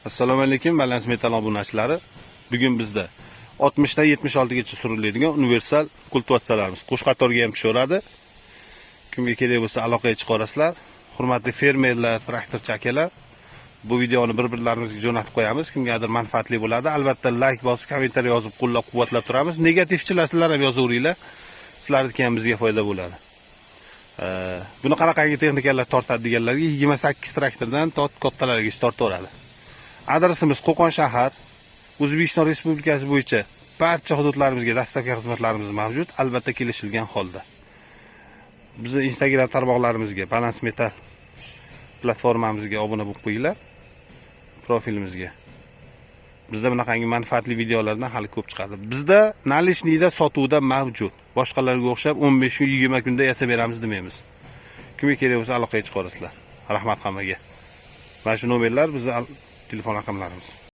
Assalomu alaykum, Balans Metal obunachilari. Bugun bizda 60 dan 76 gacha suriladigan universal kultivatsiyalarimiz qo'sh qatorga ham tushaveradi. Kimga kerak bo'lsa, aloqaga chiqarasizlar. Hurmatli fermerlar, traktorchi akalar, bu videoni bir-birlarimizga jo'natib qo'yamiz. Kimgadir manfaatli bo'ladi. Albatta layk bosib, kommentariy yozib, qo'llab-quvvatlab turamiz. Negativchilar, sizlar ham yozaveringlar. Sizlarniki ham bizga foyda bo'ladi. Buni qanaqangi texnikalar tortadi deganlarga, 28 traktordan to kattalargacha tortaveradi. Adresimiz Qo'qon shahar. O'zbekiston Respublikasi bo'yicha barcha hududlarimizga доставка xizmatlarimiz mavjud, albatta kelishilgan holda. Bizni Instagram tarmoqlarimizga, Balans Metal platformamizga obuna bo'lib qo'yinglar. Profilimizga. Bizda bunaqangi manfaatli videolardan hali ko'p chiqadi. Bizda наличный da sotuvda mavjud. Boshqalarga o'xshab 15 kun, 20 kunda yasab beramiz demaymiz. Kimga kerak bo'lsa, aloqaga chiqarasizlar. Rahmat hammaga. Mana shu nomerlar bizni telefon raqamlarimiz.